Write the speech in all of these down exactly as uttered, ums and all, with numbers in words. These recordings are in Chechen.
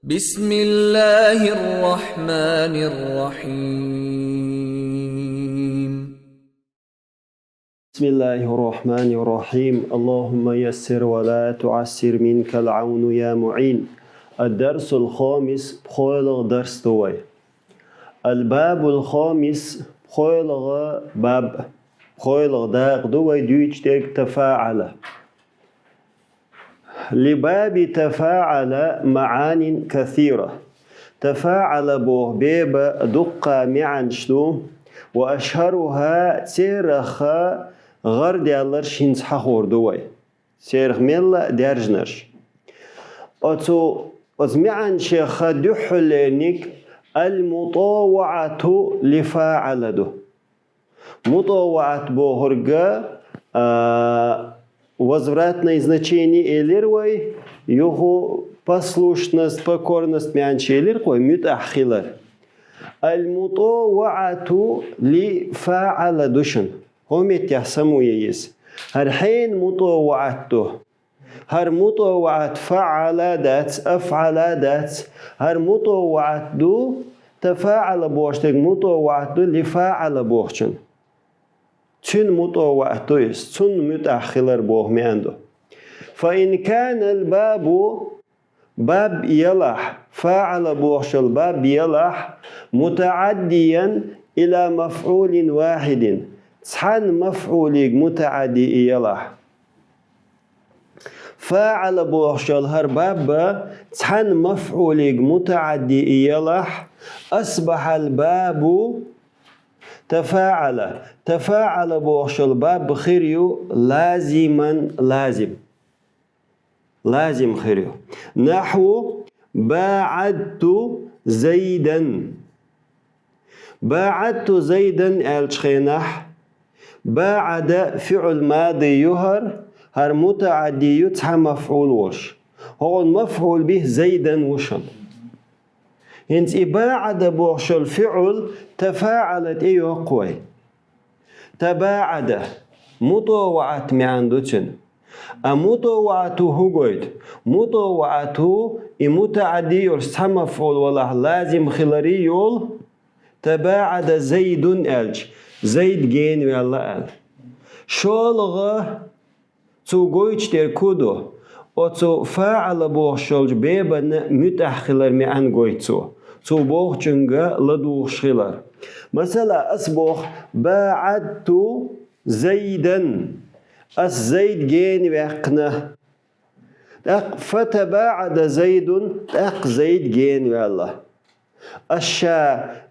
بسم الله الرحمن الرحيم. بسم الله الرحمن الرحيم. اللهم يسر ولا تعسر، منك العون يا معين. الدرس الخامس, пхоьалгӀа дарс ду вай. الباب الخامس, пхоьалгӀа баб, пхоьалгӀа дакъа ду вай дуьйцуш дерг تفاعل. لباب تفاعل معان كثيرة. تفاعل боху беба дуккха маьӀанаш ду, وأشهرها, церах гӀардаьлларш хӀинца хьахор ду вай. Церах мелла а даьржинарш. Оцу, оцу маьӀанашех дуьххьарлерниг المطاوعة لفاعل ду. МутӀоваӀат бохург, а, возвратное значение элира вай, юха послушность, покорность маьӀанаш элира вай, муьтӀахь хилар. المطاوعة لفاعل ду шуна. ХӀокху меттехь самуе иза. ХӀара хьенан мутӀоваӀат ду? ХӀара мутӀоваӀат فعل дац, أفعل дац. ХӀара мутӀоваӀат ду, تفاعل бохуш дерг мутӀоваӀат ду, لفاعل бохучун. Цуьнан мутӀоваӀат ду иза, цунна муьтӀахь хилар боху маьӀна ду. فإن كان الباب, баб елахь, فاعل бохуш йолу баб елахь, متعديا إلى مفعول واحد, цхьана мафӀулига мутаӀадди и елахь. فاعل бохуш йолу хӀара баб цхьана мафӀулига мутаӀадди и елахь, أصبح الباب تفاعل. تفاعل бохуш йолу баб хир ю لازما, лазим. Лазим хир ю. نحو باعدت زيدا. باعدت زيدا аьллачу хенахь, باعد фиӀл мади ю хӀара, хӀара мутаӀадди ю цхьа мафӀул волуш. ХӀокхуьнан мафӀул бихӀ زيدا ву шуна. ХӀинца и باعد бохуш йолу фиӀл تفاعل тӀе йоккху вай. تباعد, мутӀоваӀат маьӀна ду цуьнан. А мутӀоваӀат хӀун гойту? МутӀоваӀат и мутаӀадди йолуш цхьа мафӀул валахь лазим хиларе йолу, تباعد زيد аьлча, Зайд генаваьлла аьлла. ШолгӀа цо гойтуш дерг хӀун ду? Оцу فاعل бохуш йолчу бебанна муьтӀахь хилар маьӀна гойту цо. Цо бохучуьнга ладугӀуш хилар. Масала, ас боху: باعدت زيدا, ас Зайд генаваьккхина. ТӀаккха فتباعد زيد, тӀаккха Зайд генаваьлла. Ас ша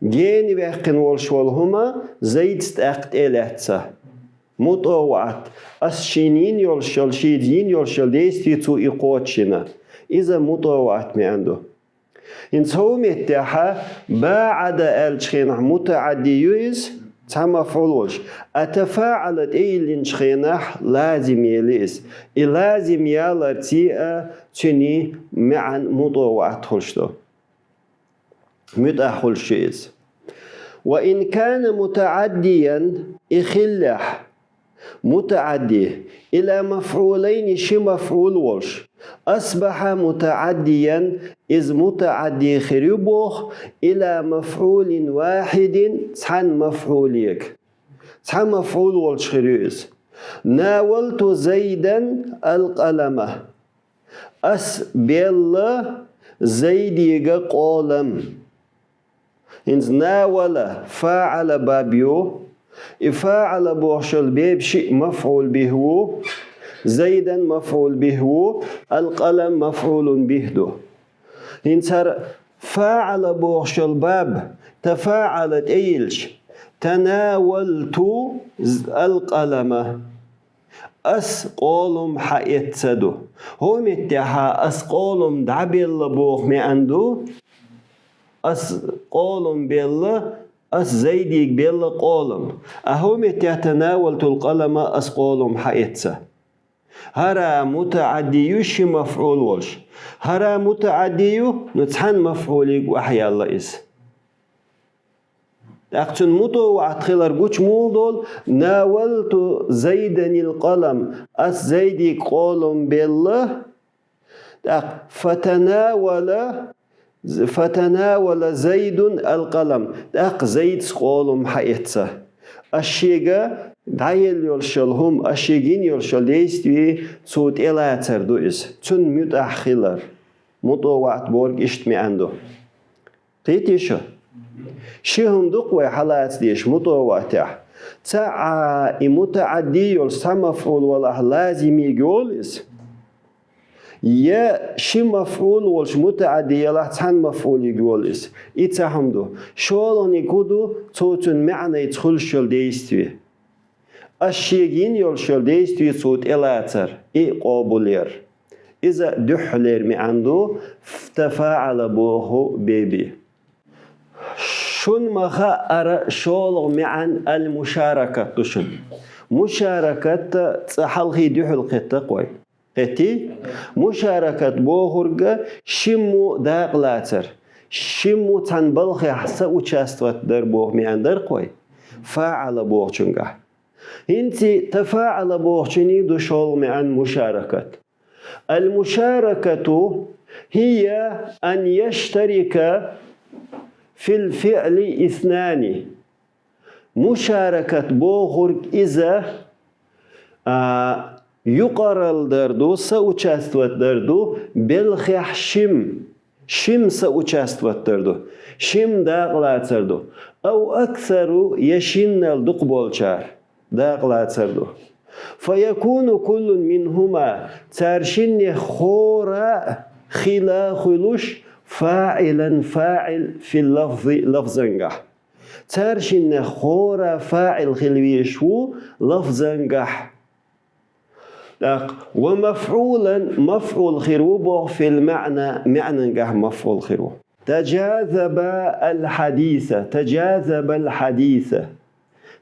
генаваьккхина волуш волу хӀума Зайдца тӀаккха тӀе а лаьцна. МутӀоваӀат, ас шена йина йолуш йолу, шеца йина йолуш йолу действие цо и кхочушйина. Иза мутӀоваӀат маьӀна ду. ХӀинца хӀокху меттехь باعد аьллачу хенахь мутаӀадди ю иза, цхьа мафӀул волуш. А تفاعل тӀейиллинчу хенахь лазим ели иза. И лазим яларца а цуьнан маьӀна мутӀоваӀат хуьлуш ду. МуьтӀахь хуьлуш ю иза. وإن كان متعديا, и хиллехь, мутаӀадди, إلى مفعولين, ши мафӀул волуш, أصبح متعديا, иза мутаӀадди хир ю боху, إلى مفعول واحد, цхьана мафӀулега. Цхьа мафӀул волуш хир ю иза. ناولت زيدا القلم. Ас белла Зайдига къолам. ХӀинца ناول فاعل баб ю. И فاعل бохуш йолу бебан шиъ мафӀул бихӀ ву. زيدا мафӀул бихӀ ву. القلم мафӀулун бихӀ ду. ХӀинца хӀара فاعل бохуш йолу баб تفاعل тӀейиллича, تناولت القلم. Ас къолам хьаэцна ду. ХӀокху меттехь ас къолам дӀабелла боху маьӀна ду. Ас къолам белла, ас Зайдига белла къолам. А хӀокху меттехь تناولت القلم, ас къолам хьаэцна. ХӀара мутаӀадди ю ши мафӀул волуш. ХӀара мутаӀадди ю, ну цхьана мафӀулега охьаяьлла иза. ТӀаккха цуьнан мутӀоваӀат хилар гучу муха долу: ناولت زيدا القلم, ас Зайдига къолам белла. ТӀаккха فتناول, فتناول زيد القلم. ТӀаккха Зайдас къолам хьаэцна. Аш шега дӀаелла йолуш йолу хӀума, аш шега йина йолуш йолу действие цо тӀелацар ду иза. Цунна муьтӀахь хилар. МутӀоваӀат бохург иштта маьӀна ду. Кхетий шу? Ши хӀума ду-кх вай хьалаца дезаш мутӀоваӀатехь. ЦаӀ а и мутаӀадди йолуш цхьа мафӀул валахь лазимиг йолу иза. Я ши мафӀул волуш мутаӀадди ялахь цхьана мафӀулиг йолу иза. И цхьа хӀума ду. ШолгӀаниг хӀун ду, цо цуьнан маьӀнайца хуьлуш йолу действие. Аш шега йина йолуш йолу действие цо тӀелацар, и къобалъяр. Иза дуьххьалера маьӀна ду, тафаӀала боху беби. Шуна ма хаъара шолгӀа маьӀна ал-мушаракат ду шуна. Мушаракат цкъа хьалхий дуьхьал кхетта-кх вай. Кхетий? Мушаракат бохург шиммо дакъалацар, шиммо цхьана балхехь соучаствовать дар боху маьӀна дара-кх вай. ФаӀала бохучуьнгахь. ХӀинца тафаӀала бохучуьнга ду шолгӀа маьӀна мушаракат. المشاركة هي أن يشترك في الفعل اثنان. Мушаракат бохург иза, а, юкъаралла дар ду, соучаствовать дар ду, белхехь шим, шим соучаствовать дар ду, шим дакъалацар ду. أو أكثر, я шиннал дукхаболчара дакъалацар ду. فيكون كل منهما, цара шиннех хӀора хила хуьлуш, فاعلا, фаӀил, في اللفظ, лафзангахь. Цара шиннех хӀора фаӀил хила везаш ву лафзангахь. ТӀаккха, ومفعولا, мафӀул хир ву боху, في المعنى, маьӀнангахь мафӀул хир ву. تجاذبا الحديث, تجاذبا الحديث.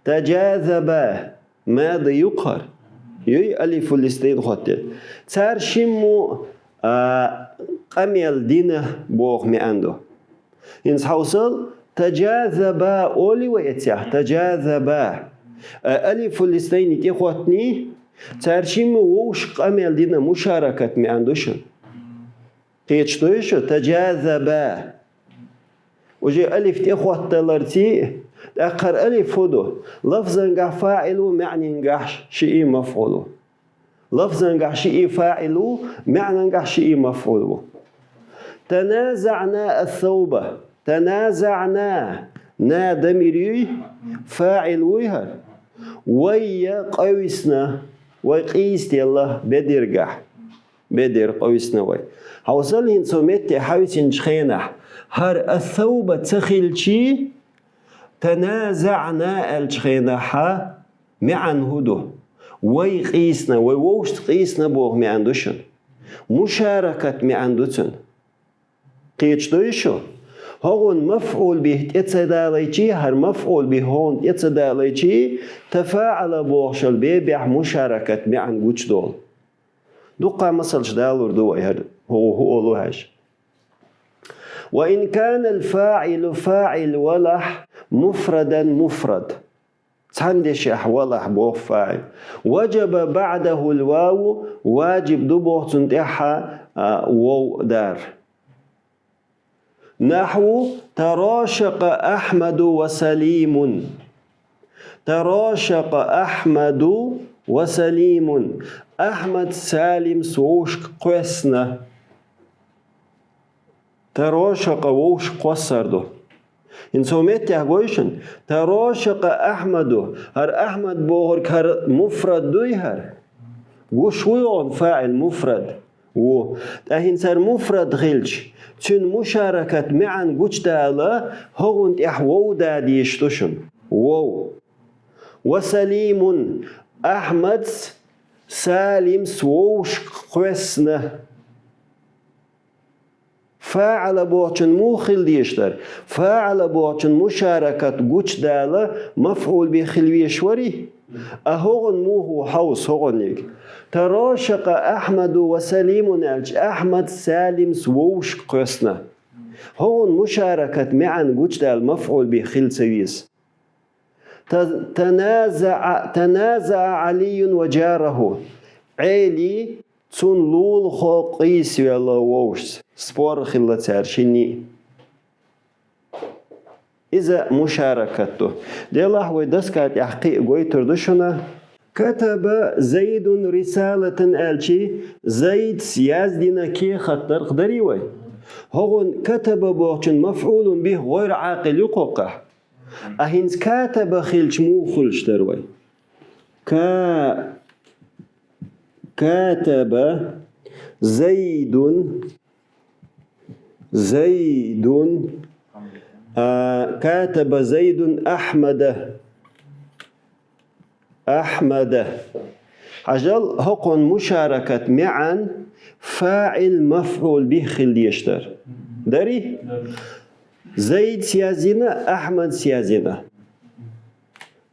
تجاذبا, мада юкъара. Юй алифул истинад хоттина. Цара шиммо, а, къамел дина боху маьӀна ду. ХӀинца хьовсал, تجاذبا олий вай эцехь, تجاذبا. А, алифул истинад тӀе хоттиний, цара шиммо вовшах къамел дина, мушаракат маьӀна ду шуна. Кхеташ дуй шу? تجاذبا. Уже алиф тӀе хотталарций, тӀаккха хӀара алиф хӀун ду? Лафзангахь фаӀил ву, маьӀнангахь шиъ мафӀул ву. Лафзангахь шиъ фаӀил ву, маьӀнангахь шиъ мафӀул ву. تنازعنا الثوب. تنازعنا. На дамир юй, фаӀил вуй хӀара. Вай я къовсина, вай къийсаделла бедаргахь. Бедер къовсина вай. Хьовсал, хӀинца цу метте хьовсинчу хенахь, хӀара ас-савба ца хилчий, таназаъна аьллачу хенахь, маьӀна хӀун ду? Вай къийсина, вай вовшашца къийсина боху маьӀна ду шуна. Мушаракат маьӀна ду цуьнан. Кхеташ дуй шу? ХӀокхунна мафӀул бихӀ тӀе ца далайчий, хӀара мафӀул бихӀ хӀокхунна тӀе ца далайчий, тафаъала бохуш йолу бебехь мушаракат маьӀна гучудолу. Дуккха масалш далур ду вай хӀара, хӀу, хӀу олу хьаьжа. وإن كان الفاعل, фаӀил валахь, مفردا, муфрад. Цхьана дешехь валахь боху фаӀил. وجب بعده الواو, ваджиб ду боху цунна тӀехьа, а, вов дар. نحو: تراشق أحمد وسليم. تراشق أحمد وسليم. Ахьмадс, Салимс вовшашка кхоьссина. Тарошакъа вовшашка кхоссар ду. ХӀинца цу меттехь гой шуна, тарошакъа Ахьмаду, хӀара Ахьмад бохург хӀара муфрад дуй хӀара? Гуш вуй хьуна фаӀил муфрад? Ву. ТӀаккха хӀинца хӀара муфрад хилча, цуьнан мушаракат маьӀна гучудала, хӀокхунна тӀехь вов да дезаш ду шуна. Вов. وسليم, Ахьмадс, Салимс вовшашка кхоьссина. ФаӀала бохучун муха хила дезаш дара? ФаӀала бохучун мушаракат гучудала мафӀул бихӀ хила везаш варий? А хӀокхунна муха ву хьовса хӀокхунниг? Тарошакъа Ахьмаду ва Салимун аьлча, Ахьмадс, Салимс вовшашка кхоьссина. ХӀокхунна мушаракат маьӀна гучудала мафӀул бихӀ хила ца веза. Та-, таназаъа, таназаъа Ӏалийюн ва джараху. Ӏели цуьнан лулахо къийсавелла вовшашца. Спор хилла цара шинний. Иза мушаракат ду. Делахь вай доска тӀехь кхин а гойтур ду шуна. Катаба Зайдун рисалатан аьлчи, Зайдс яздина кехат дарх дарий вай? ХӀогӀун катаба бохучун мафӀулун бихӀ гӀойр Ӏакъил ю кхоккхахь. А хӀинца катаба хилча муха хуьлуш дара вай? Ка-, катаба Зайдун, Зайдун, а, катаба Зайдун Ахмада. Ахмада. Хьажал, хӀокхун мушаракат маьӀан фаӀил мафӀул бихӀ хила дезаш дара. Дарий? Зайдс яздина, Ахмадс яздина.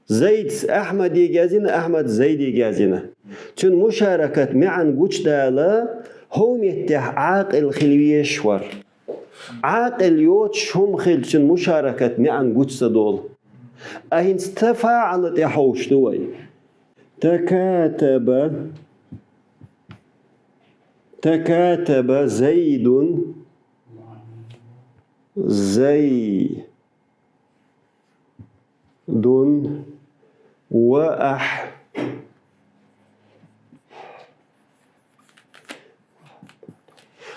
Зайдс Ахмадега яздина, Ахмадс Зайдега яздина. Цуьнан мушаракат маьӀан гучудала, хӀокху меттехь Ӏакъил хила везаш вара. Ӏакъил йоцуш хӀума хилча, цуьнан мушаракат маьӀан гучу ца долу. А хӀинца тафаӀала тӀе хьовш ду вай. Такатаба, такатаба Зайдун, Зай-, дун ва ахь.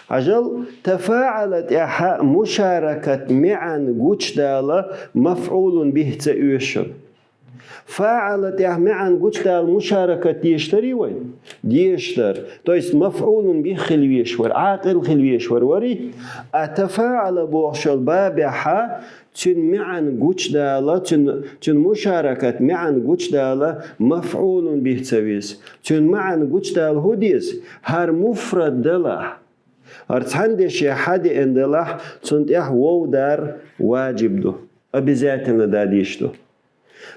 Хьажал, тафаӀала тӀехьа мушаракат маьӀан гучудала мафӀулун бихӀ ца оьшу. ФаӀала тӀехь маьӀан гучудала мушаракат дезаш дарий вай? Дезаш дара. То есть мафӀулун бихӀ хила везаш вара, Ӏакъил хила везаш вара, варий? А тафаӀала бохуш йолу бабехьа цуьнан маьӀан гучудала, цуьнан, цуьнан мушаракат маьӀан гучудала мафӀулун бихӀ ца веза. Цуьнан маьӀан гучудала хӀун деза? ХӀара муфрад далахь, хӀара цхьана деше хьадеана далахь, цунна тӀехь вов дар важиб ду, обязательно дан дезаш ду.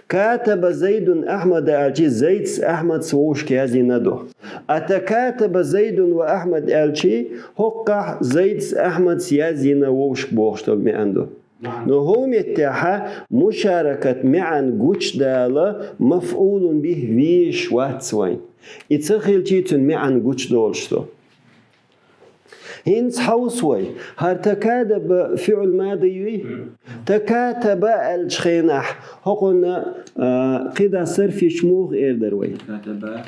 Катаба Зайдун Ахмада аьлчи, Зайдс Ахмадс вовшашка яздина ду. А такатаба Зайдун ва Ахмад аьлчи, хӀокхахь Зайдс Ахмадс яздина вовшашка бохуш долу маьӀан ду. Но хӀокху меттехьа мушаракат маьӀан гучудала мафӀулун бихӀ везаш вац вайн. И ца хилчи, цуьнан маьӀан гучудолуш ду. ХӀинца хьовса вай. ХӀара такатаба фиӀл мади юй? Такатаба аьллачу хенахь, хӀокхунна, а, кхидӀа сарф йича муха эр дара вай? Такатаба.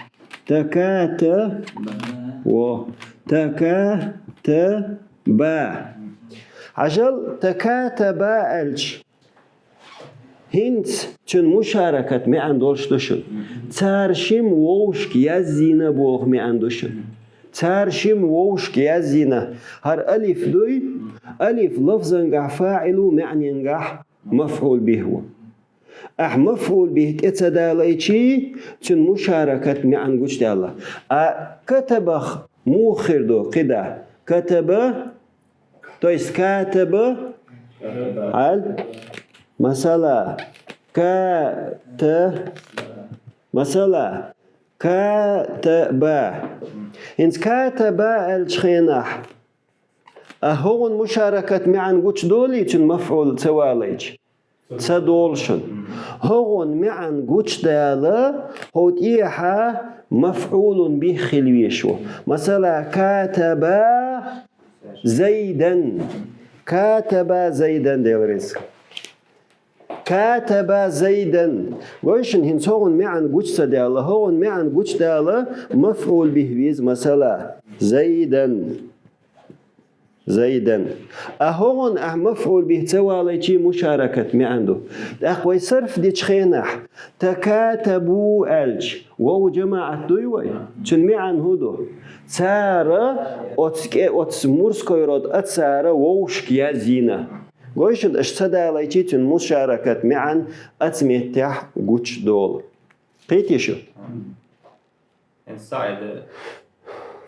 Таката-, Ба. Во. Такатаба. Хьажал, такатаба аьлча, хӀинца цуьнан мушаракат маьӀан долуш ду шуна. Цара шима вовшашка яздина боху маьӀан ду шуна. Цара шима вовшашка яздина. ХӀара алиф дуй? Алиф лафзангахь фаӀил ву, маьӀненгахь мафӀул бихӀ ву. Ахь мафӀул бихӀ тӀе ца далайчи, цуьнан мушаракат маьӀан гучудаьлла. А катабах муха хир ду кхидӀа? Катаба, то есть катаба, хьал, масала, ката-, масала, катаба. ХӀинца катаба аьллачу хенахь, а хӀокхунна мушаракат маьӀан гучудолий, цуьнан мафӀул ца валайча? Ца долу шуна. ХӀокхунна маьӀан гучудала, хӀокху тӀехьа мафӀулун бихӀ хила везаш ву. Масала, катаба Зайдан. Катаба Зайдан, Дела реза. Катаба Зайдан. Гой шуна, хӀинца хӀокхунна маьӀан гучу ца даьлла, хӀокхунна маьӀан гучудала мафӀул бихӀ веза, масала, Зайдан. Зайдан. А хӀокхунна ахь мафӀул бихӀ ца валайчи, мушаракат маьӀан ду. ТӀаккха вай сарф дечу хенахь, такатабу аьлча, вову жамаӀат дуй вай? Цуьнан маьӀан хӀун ду? Цара оцу кӀе-, оцу мужской род а цара вовшашка яздина. Гой шуна, аша ца далайчи, цуьнан мушаракат маьӀан оцу меттехь гучудолу. Кхетий шу? ХӀинца ца айда.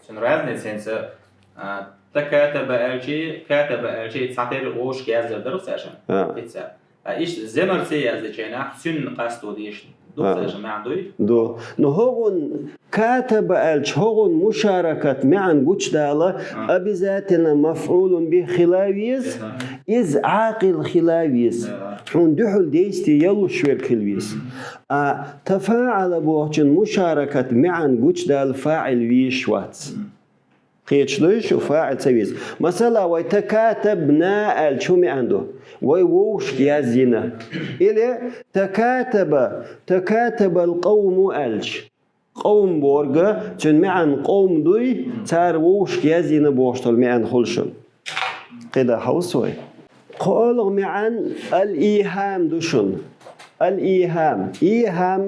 Цуьнан разница хӀинца, а, такатаба аьлчи, катаба аьлчи, цхьатерра вовшашка яздар дара цаьршинна? А. Ица. А иштта зен-марци яздечу хенахь, цуьнан къасто дийшина. Ду цаьршинна маьӀан дуй? Ду. Ну, хӀокхунна катаба аьлча, хӀокхунна мушаракат маьӀан гучудала, а, обязательно мафӀулун бихӀ хила веза, иза Ӏакъил хила веза. Хьуна дуьхьал действие ялуш верг хила веза. А тафаӀала бохучун мушаракат маьӀан гучудала фаӀил везаш вац. Кхеташ дуй шу, фаӀил ца веза. Масала, вай «такатабна» аьлча, хӀун маьӀан ду? Вай вовшашка язйина. Или «такатаба», «такатабал къавму» аьлча, къавм борга, цуьнан маьӀан къавм дуй, цара вовшашка язйина бохуш долу маьӀан хуьлу шуна. КхидӀа хьовса вай. КхоалгӀа маьӀан ал-ийхьам ду шуна. Ал-ийхьам. Ийхьам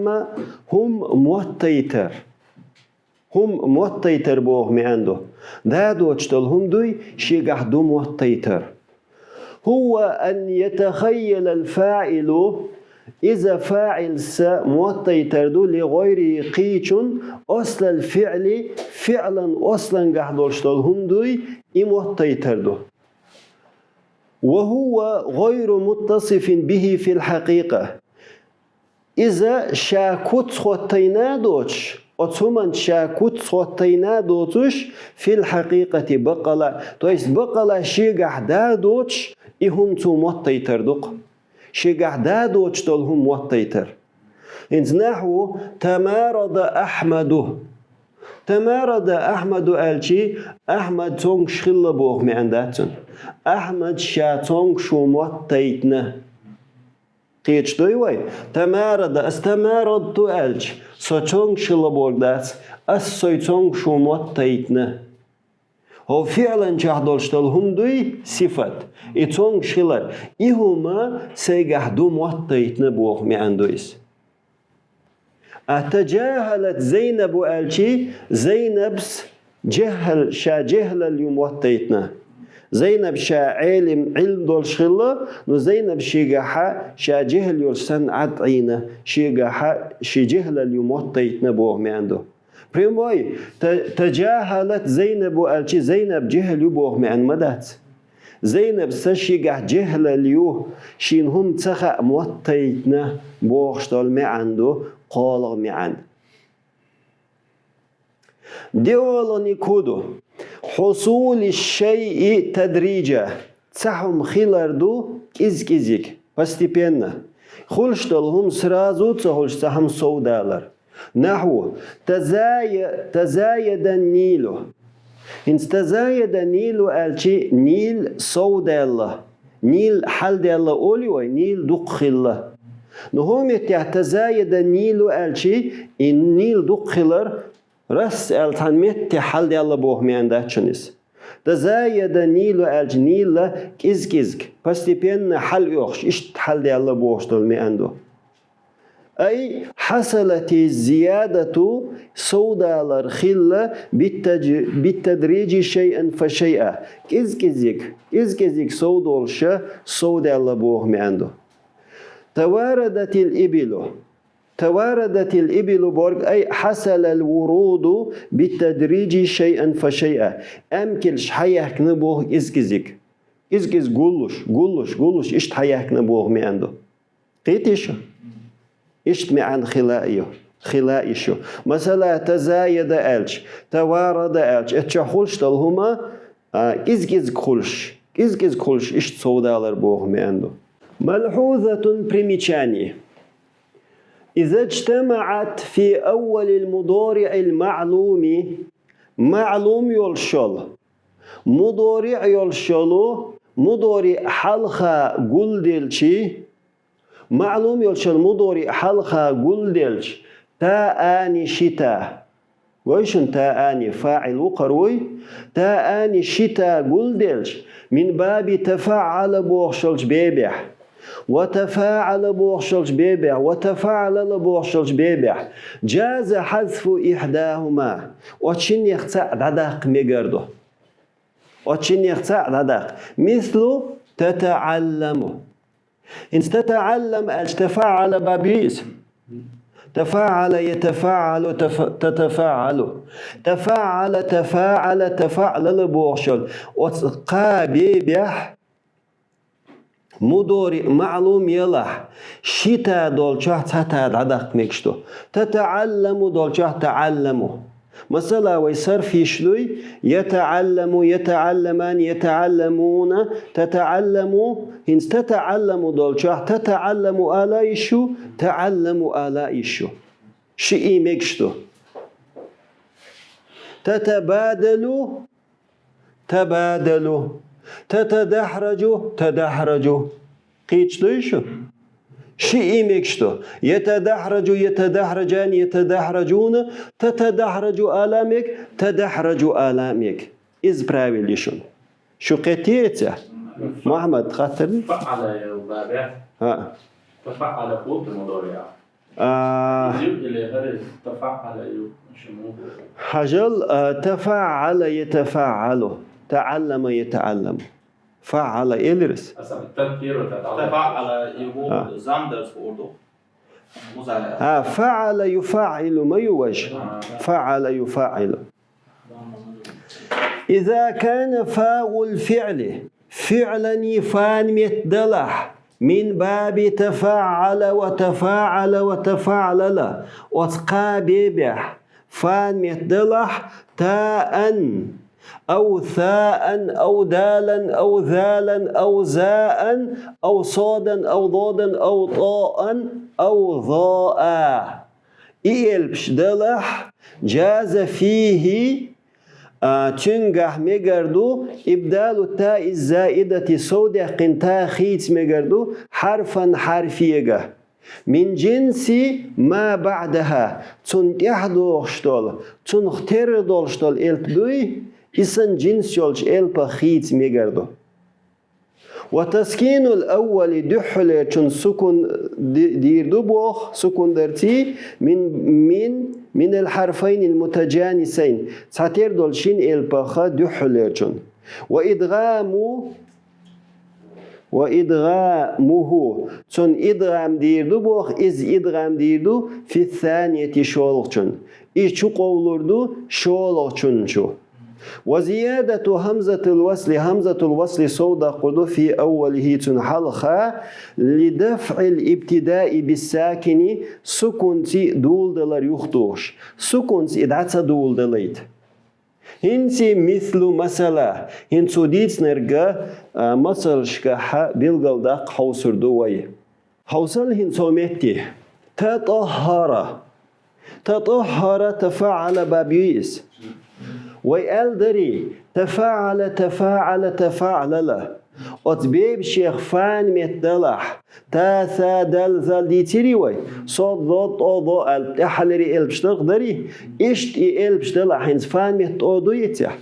хӀума моттайтар. ХӀума моттайтар боху маьӀан ду. Да доцуш долу хӀума дуй, шегахь ду моттайтар. هو أن يتخيل الفاعل, иза фаӀилс моттайтар ду, لغيره, кхечун, أصل الفعل, фиӀлан ослангахь долуш долу хӀума дуй, и моттайтар ду. وهو غير متصف به في الحقيقة. Иза ша куц хоттайна а доцуш, оцу хӀуманца ша куц хоттайна а доцуш, في الحقيقة, баккъала, то есть баккъала шегахь да доцуш, и хӀума цо моттайтар ду-кх. Шегахь да доцуш долу хӀума моттайтар. ХӀинца нахьву: «تمارض أحمد». «تمارض أحمد» аьлча, Ахьмад цомгуш хилла боху маьӀан дац цуьнан. Ахьмад ша цомгуш ву моттайтина. Кхеташ дуй вай? «تمارض», ас «تمارضت» аьлча, со цомгуш хилла бохург дац, ас сой цомгуш ву моттайтина. ХӀо фиӀлан чохь долуш долу хӀума дуй, сифат, и цомгуш хилар, и хӀума сайгахь ду моттайтина боху маьӀан ду иза. А «تجاهلت زينب» аьлча, Зайнабс жехӀал, ша жехӀлал ю моттайтина. Зайнаб ша Ӏелим, Ӏилм долуш хилла, но Зайнаб шегахьа ша жехӀал йолуш санна Ӏад Ӏийна, шегахьа ши жехӀлал ю моттайтина боху маьӀан ду. Прямой, та-, «تجاهلت زينب» аьлча, Зайнаб жехӀал ю боху маьӀан ма дац. Зайнаб са шигахь жехӀлал ю, шена хӀума ца хаьа моттайтина бохуш долу маьӀан ду кхоалгӀа маьӀан. ДиъолгӀаниг хӀун ду? «حصول الشيء تدريجا». Цхьа хӀума хилар ду кӀиз-кӀизиг, постепенно. Хуьлуш долу хӀума сразу ца хуьлуш, цхьа хӀума сов далар. Нахьву: «تزاي-, تزايد النيل». ХӀинца «تزايد النيل» аьлча, Нил сов даьлла. Нил хьалдаьлла олий вай, Нил дукха хилла. Но хӀокху меттехь «تزايد النيل» аьлча, и Нил дукха хилар, расс аьлла цхьана метте хьалдаьлла боху маьӀан дац шуна иза. «تزايد النيل» аьлча, Нил кӀиз-кӀизиг, постепенно хьалаоьхуш, иштта хьалдаьлла бохуш долу маьӀан ду. «أي حصلت الزيادة», сов далар хилла, «بالتج-, بالتدريج شيئا فشيئا». КӀиз-кӀизиг, кӀиз-кӀизиг сов долуша, сов даьлла боху маьӀан ду. «تواردت الإبل». «تواردت الإبل» бохург: «أي حصل الورود بالتدريج شيئا فشيئا». Аьмкилш хьаяьхкина боху кӀиз-кӀизиг. КӀиз-кӀизиг гуллуш, гуллуш, гуллуш, иштта хьаяьхкина боху маьӀан ду. Кхетий шу? Иштта маьӀан хила а ю, хила а йиш ю. Масала, «تزايد» аьлча, «توارد» аьлча, эцу чохь хуьлуш долу хӀума, а, кӀиз-кӀизиг хуьлуш, кӀиз-кӀизиг хуьлуш, иштта сов далар боху маьӀан ду. ملحوظة, примечание. «إذا اجتمعت في أول المضارع المعلوم», маълум йолуш йолу, мудориъ йолуш йолу, мудориъ хьалха гулделчи, маълум йолуш йолу мудориъ хьалха гулделчи, «تاءان», ши та. Гой шуна, «تاءان», фаӀил ву кхара вуй? «تاءان», ши та гулделчи, «من باب تفعل» бохуш йолчу бебехь, «وتفاعل» бохуш йолчу бебехь, «وتفعلل» бохуш йолчу бебехь, «جاز حذف إحداهما». Оцу шиннех цхьаъ дӀадаккха мегар ду. Оцу шиннех цхьаъ дӀадаккха. مثل «تتعلم». ХӀинца «تتعلم» аьлча, «تفعل» баб иза? «تفعل يتفعل، تف-, تتفعل». «تفعل», «تفاعل», «تفعلل» бохуш йолу оцу кхаа бебехь, мудориъ маълум елахь, ши та долчохь цхьа та дӀадаккха мегаш ду. «تتعلم» долчохь «تعلم». Масала, вай сарф йиш дуй: «يتعلم», «يتعلمان», «يتعلمون», «تتعلم». ХӀинца «تتعلم» долчохь «تتعلم» ала йиш ю, «تعلم» ала йиш ю. Шиъ мегаш ду. «تتبادل», تبادلوا. تتدحرج، تدحرجوا. Кхеташ дуй шу? Ши и мегаш ду. يتدحرج، يتدحرجان، يتدحرجون. تتدحرج ала мег, تدحرج ала мег. Из правил я шун. Шу кхетий ца? Мухьаммад, хаттар дий? فعل ю бабе. ХӀаа. تفعل хул мудория. А, Ю или хӀара تفعل ю шиму. Хьажал, а, تفعل يتفعل. تعلم يتعلم. فعل элирас. Асан тадкиру тадкиру. تفعل ю А. замдарс урду. Музариъ. А, فعل يفعل ма ю важ. А. فعل يفعل. إذا كان فاء الفعل, фиълан фан мет далахь, من باب تفعل وتفاعل وتفاعلل, оцу кхаа бебехь, фан мет далахь, تاء أو ثاء أو دالا أو ذالا أو زاء أو صادا أو ضادا أو طاء أو ظاء. И элпаш далахь, جاز فيه, а, цуьнгахь мегар ду, إبدال التاء الزائدة, сов даьккхина та хийца мегар ду, حرفا, хьарфега. من جنس ما بعدها, цунна тӀаьхьа догӀуш долу, цунах терра долуш долу элп дуй, и санна джинс йолчу элпах хийца мегар ду. وتسكين الأول, дуьххьалерчун сукун ди-, дийр ду боху, сукун дарций, من, من, من الحرفين المتجانسين, цхьатерра долу шина элпах дуьххьалерчун. وإدغام, وإدغامه, цунна идгӀам дийр ду боху, иза идгӀам дийр ду, في الثانية, шолгӀачун. И чу къовлур ду шолгӀачун чу. وزيادة همزة الوصل, хӀамзатул васли сов даккхур ду, في أوله, цуьнан хьалха, لدفع الابتداء بالساكن, сукунций дуладалар юхатухуш. Сукунца и дӀа ца дуладалайта. ХӀинца مثل, масала, хӀинца цо дийцинарг, а, масалшкахь билгалдаккха хьовсур ду вай. Хьовсал хӀинца цо метте. تطهر. تطهر, تفعل баб юй иза. Вай аьлла дарий, تفاعل, تفاعل, تفاعلل. Оцу бебашех фан метта далахь, та, са, дал, зал дийцирий вай? Со, зо, тӀо, до аьлла, тӀаьххьалера элпаш дагӀа дарий? Иштта и элпаш далахь, хӀинца фан метта тӀо дуй и цехь?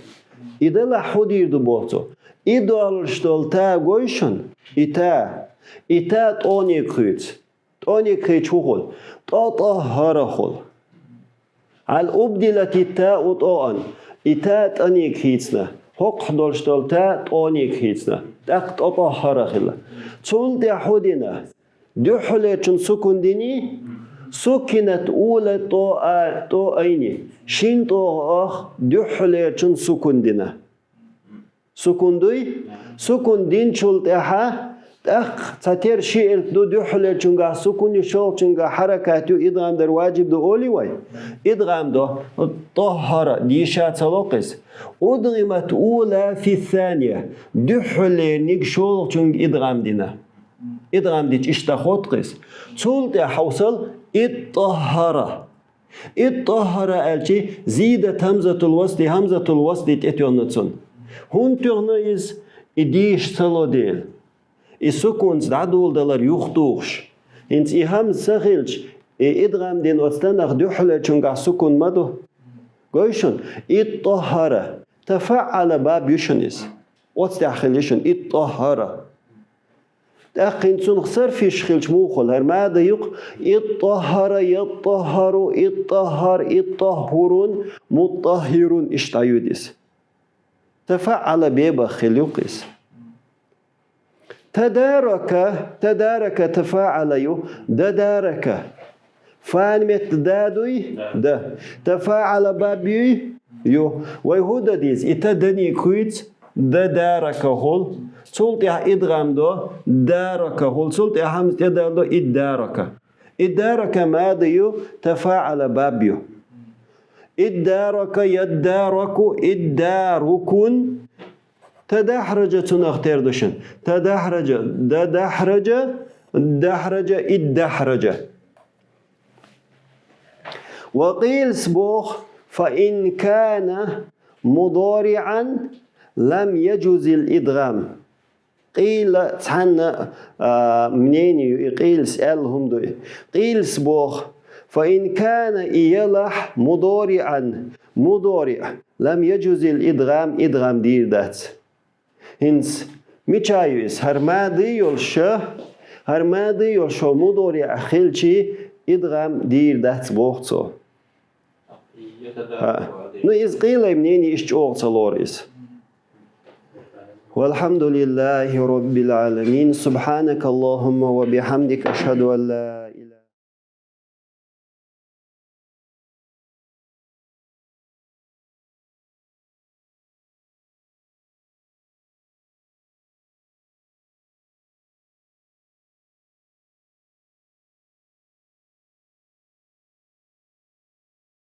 И далахь хӀун дийр ду боху цо? И долуш долу та гой шуна? И та. И та тӀониг хуьйцу. ТӀониг хийцича хӀун хуьлу? تطهر хуьлу. هل أبدلت التاء طاء. И та тӀаниг хийцина. ХӀокху долуш долу та тӀониг хийцина. ТӀаккха تطهر хилла. Цул тӀаьхьа хӀун дина? Дуьххьалерчун сукун диний? سكنت الأولى طاء, طاءين. Шина тӀогӀах дуьххьалерчун сукун дина. Сукун дуй? Сукун динчул тӀаьхьа, тӀаккха цхьатерра ши элп ду, дуьххьалерчуьнгахь сукун ю, шолгӀачуьнгахь хьаракат ю, идгӀам дар ваджиб ду олий вай? ИдгӀам до. طهر, дийша ца ло-кх иза. أدغمت الأولى في الثانية. Дуьххьалерниг шолгӀачуьнга идгӀам дина. ИдгӀам дича иштта хӀотту-кх иза. Цул тӀаьхьа хьовсал, اطهر. اطهر аьлчи, زيدت همزة الوصل, хӀамзатул васли тӀетоьхна цунна. ХӀунда тоьхна иза? И дийша ца ло дела. И сукунца дӀадуладалар юхатухуш. ХӀинца и хӀамза ца хилча, и идгӀам дина оцу тӀанах дуьххьалерчуьнгахь сукун ма ду. Гой шуна, اطهر, تفعل баб ю шуна иза. Оцу тӀехь хила ю шуна, اطهر. ТӀаккха хӀинца цунах сарф йиш хилча муха хуьлу? ХӀара мада ю-кх, اطهر, يطهر, اطهر, اطهر, مطهر, иштта дӀаюьду иза. تفعل бебах хила ю-кх иза. تدارك, تدارك تفاعل ю, ددارك. Фан метта да дуй? Да. Да. تفاعل баб юй? Ю. Вай хӀун дан деза? И та даниг хуьйцу, ددارك хуьлу. Цул тӀаьхьа идгӀам до, دارك хуьлу. Цул тӀаьхьа хӀамза тӀедалдо, ادارك. ادارك мада ю, تفاعل баб ю. ادارك, يدارك, ادارك. تدحرج цунах тера ду шуна. تدحرج, ددحرج, دحرج, ادحرج. وقيل боху, فإن كان مضارعا لم يجز الإدغام. Къийла цхьанна, а, мнение ю и, къийлас аьлла хӀума ду и. Къийлас боху: فإن كان, и ялахь, مضارعا, мудориӀ, لم يجز الإدغام, идгӀам дийр дац. ХӀинца мича ю иза? ХӀара мади йолуш ша, хӀара мади йолуш ша мудориӀ хилча, идгӀам дийр дац боху цо. ХӀа. Ну, иза къийлай мнение, иштта чӀогӀа ца лору иза. والحمد لله رب العالمين. سبحانك اللهم وبحمدك. أشهد أن لا